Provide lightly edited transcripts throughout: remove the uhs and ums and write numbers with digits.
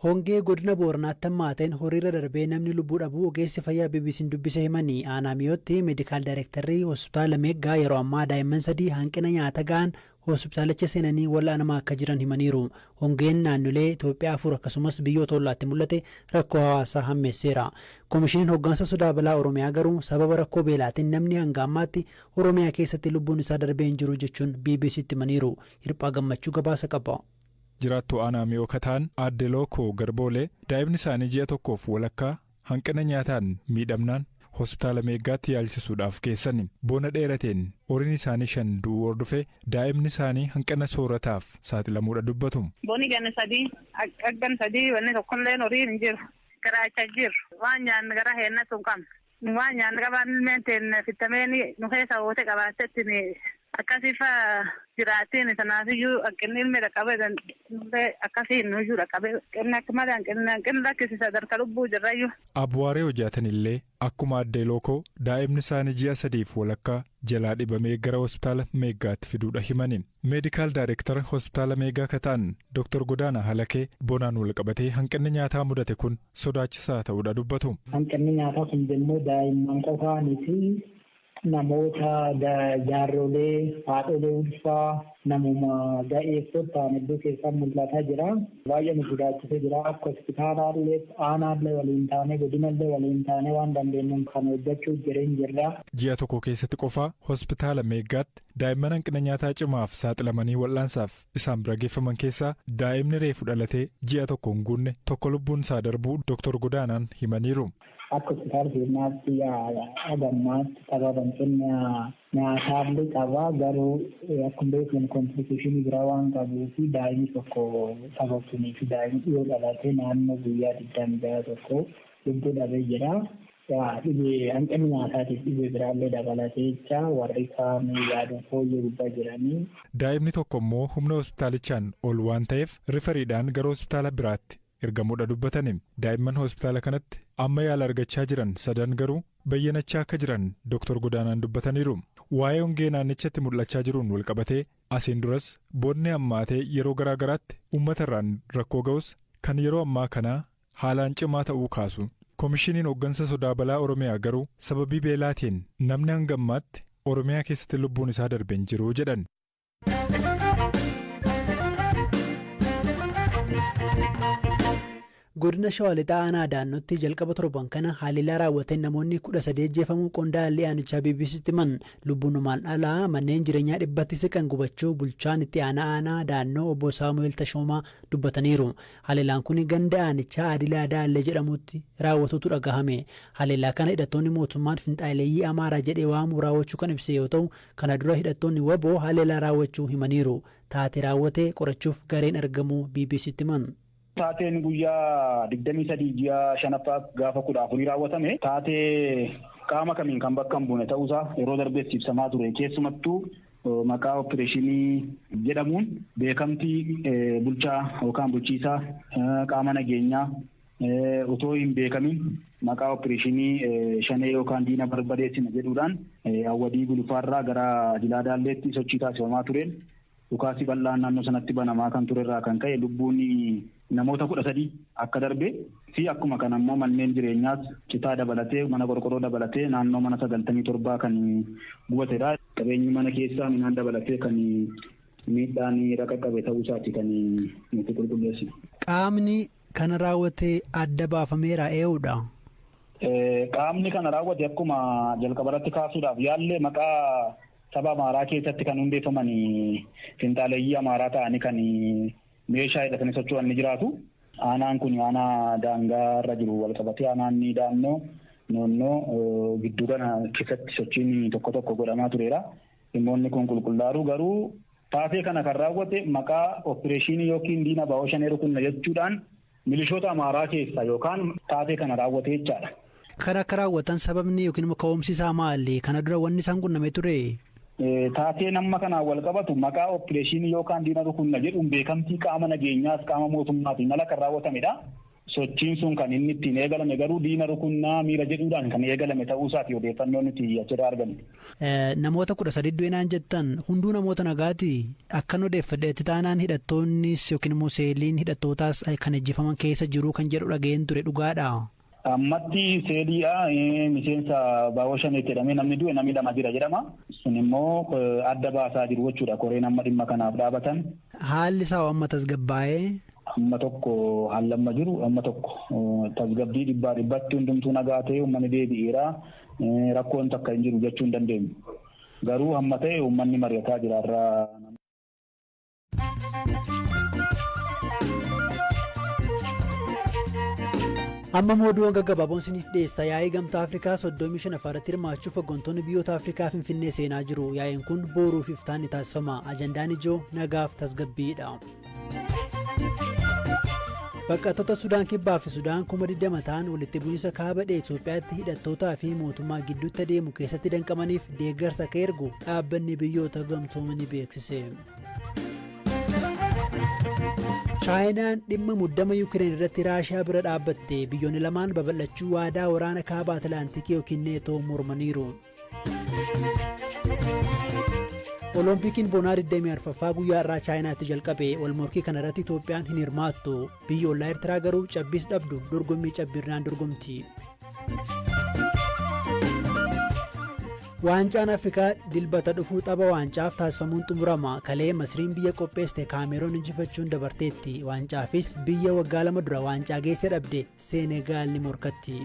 Hongee godina Booranaatti hammaateen horiirra darbee namni lubbuu dhabuu ogeessi fayyaa BBC'n dubbise himanii. Aanaa Miyootti meedikaal daayirektarrii hospitaala Meeggaa yeroo ammaa daa'imman 3 hanqina nyaata ga'an hospitaalicha seenanii wal'aanamaa akka jiran himaniiru. Hongeen naannolee Itoophiyaa 4 akkasumas biyyoota ollaatti mul'ate rakkoo hawaasaa hammeesseera. Komishiniin hoggansa sodaa balaa Oromiyaa garuu sababa rakkoo beelaatiin namni hanga ammaatti Oromiyaa keessatti lubbuun isaa darbee hin jiru jechuun BBC'tti himaniiru. Hirphaa Gammachuu gabaasa qaba. Jiraattuu Aanaa Miyoo ka ta'an Aadde Lookoo Garboolee daa'imni isaanii ji'a tokkoof walakkaa hanqina nyaataan miidhamnaan hospitaala Meeggaatti yaalchisuudhaaf geessani. Bona dheerateen horiin isaanii 5 du'uu hordofee daa'imni isaanii hanqina soorataaf saaxilamuudha dubbatu. Boni ganna sadii, ak ganna sadii wanni tokkolleen horiin hin jiru. Garaacha jiru. Waan nyaannu gara heennatu hin qabnu. Nu waan nyaannu qabaan ilmeen teenna fittameen nu keessa oote qabaattetti akkasiifa jiraattiin. Tanaafiyyuu hanqinni ilmi dhaqqabe nullee akkasii nuyyuu dhaqqabe, qinni akka malee hanqinni hanqinni lakkisi sadarkaa lubbuu jirrayyuu. Abwaaree Hojaatanillee akkuma Addee Lookoo daa'imni isaanii ji'a sadiif walakkaa jalaa dhibamee gara hospitaala Meeggaatti fiduudha himani. Meedikaal Daayirektara hospitaala Meegaa ka ta'an Dr. Godaanaa Halakee bonaan walqabatee hanqinni nyaataa mudate kun sodaachisaa ta'uudha dubbatu. Hanqinni nyaataa kun immoo daa'imman qofaanii fi namoota jaarrolee, haadholee ulfaa, namuma ga'eessota ta'an hedduu keessaa mul'ataa jira. Baay'ee nu sodaachisee jira. Akka hospitaalaallee, aanaallee waliin taanee, godinallee waliin taanee waan dandeenyuun kan hojjechuu jireenya jirra. Ji'a tokko keessatti qofaa hospitaala Meeggaatti daa'imman hanqina nyaataa cimaaf saaxilamanii wal'aansaaf isaan bira geeffaman keessaa daa'imni reefu dhalatee ji'a tokko hin guunne tokko lubbuun isaa darbuu Dr. Godaanaan himaniiru. Akka hospitaala keenyaatti hagammaatti sababa hanqina nyaataallee qaba, garuu akkuma beekamu complicationii biraa waan qabuu fi daa'imni tokko sababsunii fi daa'imni dhiyoo dhalatee naannoo guyyaa 26 tokko lubbuu dhabee jira. Dhibee hanqina nyaataatiif dhibee biraallee dabalatee jecha warri kaan yaaduun fooyyee gubbaa jiranii. Daa'imni tokko immoo humna hospitaalichaan ol waan ta'eef riferiidhaan gara hospitaala biraatti ergamuudha dubbatani. Daa'imman hospitaala kanatti amma yaala argachaa jiran sadan garuu bayyanachaa akka jiran Dr. Godaanaan dubbataniiru. Waa'ee hongee naannichatti mul'achaa jiruun walqabatee asiin duras bonni hammaatee yeroo garaa garaatti uummata irraan rakkoo ga'us kan yeroo ammaa kanaa haalaan cimaa ta'uu kaasu. Komishiniin hooggansa sodaa balaa Oromiyaa garuu sababii beelaatiin namni hanga ammaatti Oromiyaa keessatti lubbuun isaa darbe hin jiru jedhan. Godina Shawaa Lixaa Aanaa Daannootti jalqaba torban kana haleellaa raawwateen namoonni 13 ajjeefamuu qondaalli aanichaa BBC'tti himan. Lubbuun namaan alaa manneen jireenyaa 100tti siqan gubachuu bulchaan itti aanaa aanaa Daannoo obbo Saamu'eel Tashoomaa dubbataniiru. Haleellaan kun ganda aanichaa Adilaa Daallee jedhamutti raawwatutu dhagahame. Haleellaa kana hidhattoonni mootummaan finxaaleeyyii Amaaraa jedhee waamuu raawwachuu kan ibse yoo ta'u, kana dura hidhattoonni WBO haleellaa raawwachuu himaniiru. Taatee raawwate qorachuuf gareen argamuu BBC'tti himan. Taateen guyyaa 23 ji'a shanaffaa gaafa 14 raawwatame taatee qaama kamiin kan bakka hin buune ta'uusaa yeroo darbees ibsamaa ture. Keessumattuu maqaa opereeshinii jedhamuun beekamtii bulchaa yookaan bulchiisaa qaama nageenyaa otoo hin beekamin maqaa opereeshinii shanee yookaan diina barbadeessina jedhuudhaan Awwadii Gulufaarraa gara Jilaa Daalleetti sochii taasifamaa tureen dhukaasi bal'aan naannoo sanatti banamaa kan turerraa kan ka'e lubbuun namoota 13 akka darbe fi akkuma kana immoo manneen jireenyaas citaa dabalatee, mana qorqorroo dabalatee naannoo mana 97 kan gubatedha. Qabeenyi mana keessaa midhaan dabalatee kan miidhaan irra qaqqabe ta'uu isaati kan nuti qulqulleessinu. Qaamni kana raawwate adda baafameera, eenyudha? Qaamni kana raawwate akkuma jalqabarratti kaasuudhaaf yaallee maqaa saba Amaaraa keessatti kan hundeeffaman finxaaleeyyii Amaaraa ta'anii kan meeshaa hidhatanii socho'an ni jiraatu. Aanaan kun aanaa daangaa irra jiru wal qabatee aanaan Daannoo noonnoo gidduu kana keessatti sochiin tokko tokko godhamaa tureera. Dhimmoonni kun qulqullaa'u garuu taatee kana kan raawwate maqaa opereeshinii yookiin diina baa'oo shanee rukunna jechuudhaan milishoota Amaaraa keessaa yookaan taatee kana raawwate jechaadha. Kan akka raawwatan sababni yookiin immoo ka'umsi isaa maali? Kana dura wanni isaan qunnamee ture? Taateen amma kanaan wal qabatu maqaa opereeshinii yookaan diina rukunna jedhuun beekamtii qaama nageenyaas qaama mootummaatiin ala kan raawwatamedha. Sochiin sun kan inni ittiin eegalame garuu diina rukunnaa miira jedhuudhaan kan eegalame ta'uu isaati odeeffannoo nuti achirraa arganne. Namoota 13 du'inaan jettan hunduu namoota nagaati. Akkan odeeffadheetti taanaan hidhattoonnis yookiin immoo seeliin hidhattootaas kan ajjeefaman keessa jiru kan jedhu dhaga'een ture dhugaadha. Ammatti seeliidha miseensa baawwa shaneetti jedhamee namni du'e namni 2 jira jedhama. Sun immoo adda baasaa jiru jechuudha koreen amma dhimma kanaaf dhaabatan. Haalli isaa amma tasgabbaa'ee. Amma tokko haallamma jiru amma tokko tasgabbii 100% hundumtuu nagaa ta'e uummanni deebi'eera rakkoon takka hin jiru jechuu hin dandeenyu. Garuu hamma ta'e uummanni mari'ataa jira irraa. Amma mooduuwwan gaggabaaboon isiniif dhiyeessa. Yaa'ii Gamtaa Afrikaa 35 irratti hirmaachuuf hooggantoonni biyyoota Afrikaa Finfinnee seenaa jiru. Yaa'iin kun boruuf iftaan ni taasifama. Ajandaan ijoo nagaaf tasgabbiidha. Baqattoota Sudaan Kibbaa fi Sudaan 20,000 ta'an walitti bu'iinsa kaaba dhiha Itoophiyaatti hidhattootaa fi mootummaa gidduutti adeemu keessatti danqamaniif deeggarsa akka ergu dhaabbanni biyyoota gamtoomanii beeksise. Chaayinaan dhimma muddama Yuukireen irratti Raashiyaa bira dhaabbatte. Biyyoonni lamaan babal'achuu waadaa waraana kaaba Atlaantikii yookiin Neetoo mormaniiru. Oloompikiin bonaa 24ffaa guyyaa irraa Chaayinaatti jalqabe. Walmorkii kana irratti Itoophiyaan hin hirmaattu. Biyyi ollaa Eertiraa garuu cabbiis dhabdu dorgommii cabbiirraan dorgomti. Waancaan Afrikaa dilbata dhufuu tapha waancaaf taasifamuun xumurama. Kalee Masriin biyya qopheessite Kaameroon injifachuun dabarteetti. Waancaafis biyya waggaa 2 dura waancaa geesse dhabde Seenegaal ni morkatti.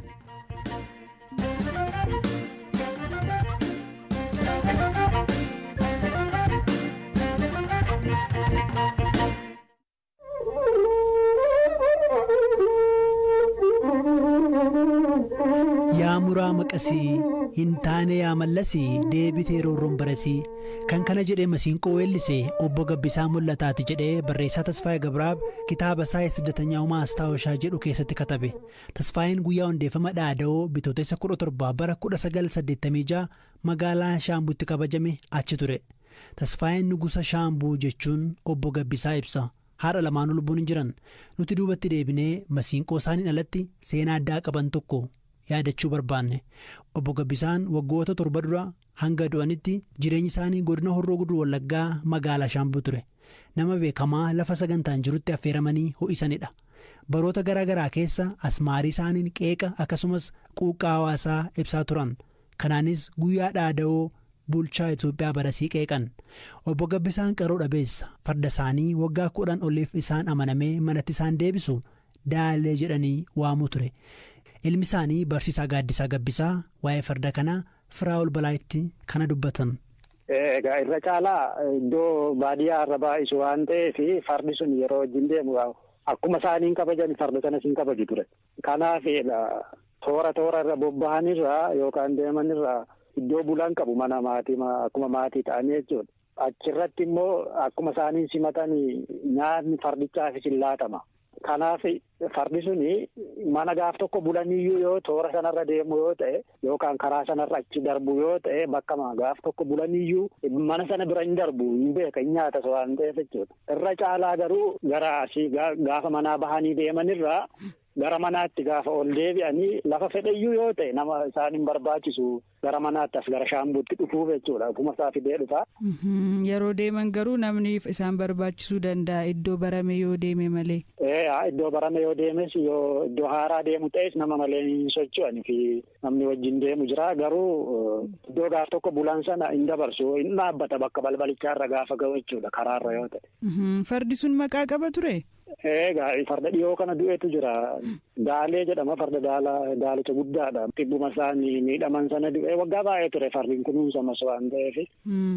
Yaa muraa maqasii hin taane yaa mallasii deebitee roorroon barasii kan kana jedhee masiinqoo weellise obbo Gabbisaa Mul'ataati jedhee barreessaa Tasfaayee Gabraab kitaaba isaa Siddatanyaa Maastaawashaa jedhu keessatti katabe. Tasfaayeen guyyaa hundeeffama dhaada'oo bitootessa 17 bara 1986 magaalaa Shaambuutti kabajame achi ture. Tasfaayeen Nugusa Shaambuu jechuun obbo Gabbisaa ibsa. Haadha lamaanuu lubbuun hin jiran. Nuti duubatti deebinee masiinqoo isaaniin alatti seenaa addaa qaban tokko yaadachuu barbaanne. Obbo Gabbisaan waggoota 7 dura hanga du'anitti jireenyi isaanii godina Horroo Guduruu Wallaggaa magaalaa Shaambuu ture. Nama beekamaa lafa sagantaan jirutti affeeramanii ho'isanidha. Baroota garaa garaa keessa asmaarii isaaniin qeeqa akkasumas quuqqaa hawaasaa ibsaa turan. Kanaanis guyyaa dhaada'oo bulchaa Itoophiyaa barasii qeeqan. Obbo Gabbisaan qaroo dhabeessa. Farda isaanii waggaa 10 oliif isaan amanamee manatti isaan deebisu daalee jedhanii waamuu ture. Ilmi isaanii barsiisaa Gaaddisaa Gabbisaa waa'ee farda kanaa Firaa'ol Balaayitti kana dubbatan. Egaa irra caalaa iddoo baadiyyaa irra baay'isu waan ta'eef fardi sun yeroo wajjin deemu akkuma isaaniin kabajan farda sanas hin kabaju ture. Kanaaf toora toora irra bobba'anirraa yookaan deemanirraa iddoo bulan qabu mana maatii akkuma maatii ta'anii jechuudha. Achirratti immoo akkuma isaaniin simatan nyaatni fardichaafis hin laatama. Kanaaf fardi suni mana gaaf tokko bulaniyyuu yoo toora sanarra deemu yoo ta'e yookaan karaa sanarra achi darbu yoo ta'e bakka gaaf tokko bulaniyyuu mana sana bira hin darbu hin beeka hin nyaatas waan ta'eef jechuudha. Irra caalaa garuu gara asii gaafa manaa bahanii deemanirraa gara manaatti gaafa ol deebi'anii lafa fedhayyuu yoo ta'e nama isaan hin barbaachisu gara manaatti as gara Shaambuutti dhufuuf jechuudha. Ofuma isaa fidee dhufa. Yeroo deeman garuu namni isaan barbaachisuu danda'a iddoo barame yoo deeme malee. Iddoo barame yoo deemes yoo iddoo haaraa deemu ta'es nama malee hin socho'an fi namni wajjin deemu jira garuu iddoo gaaf tokko bulan sana hin dabarsu hin dhaabbata bakka balbalichaarra gaafa ga'u jechuudha karaarra yoo ta'e. Fardi sun maqaa qaba ture? Egaa farda dhiyoo kana du'etu jira. Daalee jedhama farda daalicha guddaadha. Dhibbuma isaanii miidhaman sana du'ee waggaa baay'ee ture fardi kunuunsamas waan ta'eef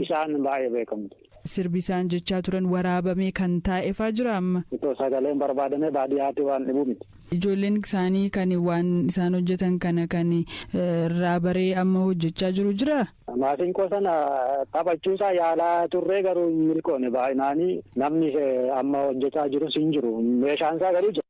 isaan baay'ee beekamtu. Sirbi isaan jechaa turan waraabamee kan taa'eefaa jira amma. Itoo sagaleen barbaadamee baadiyyaatti waan dhibu miti. Ijoolleen isaanii kan waan isaan hojjetan kana kan irraa baree amma hojjechaa jiru jira. Maasinqoo sana taphachuusaa yaalaa turree garuu hin milkoone baay'inaanii namni amma hojjechaa jirus hin jiru. Meeshaan isaa garuu jira.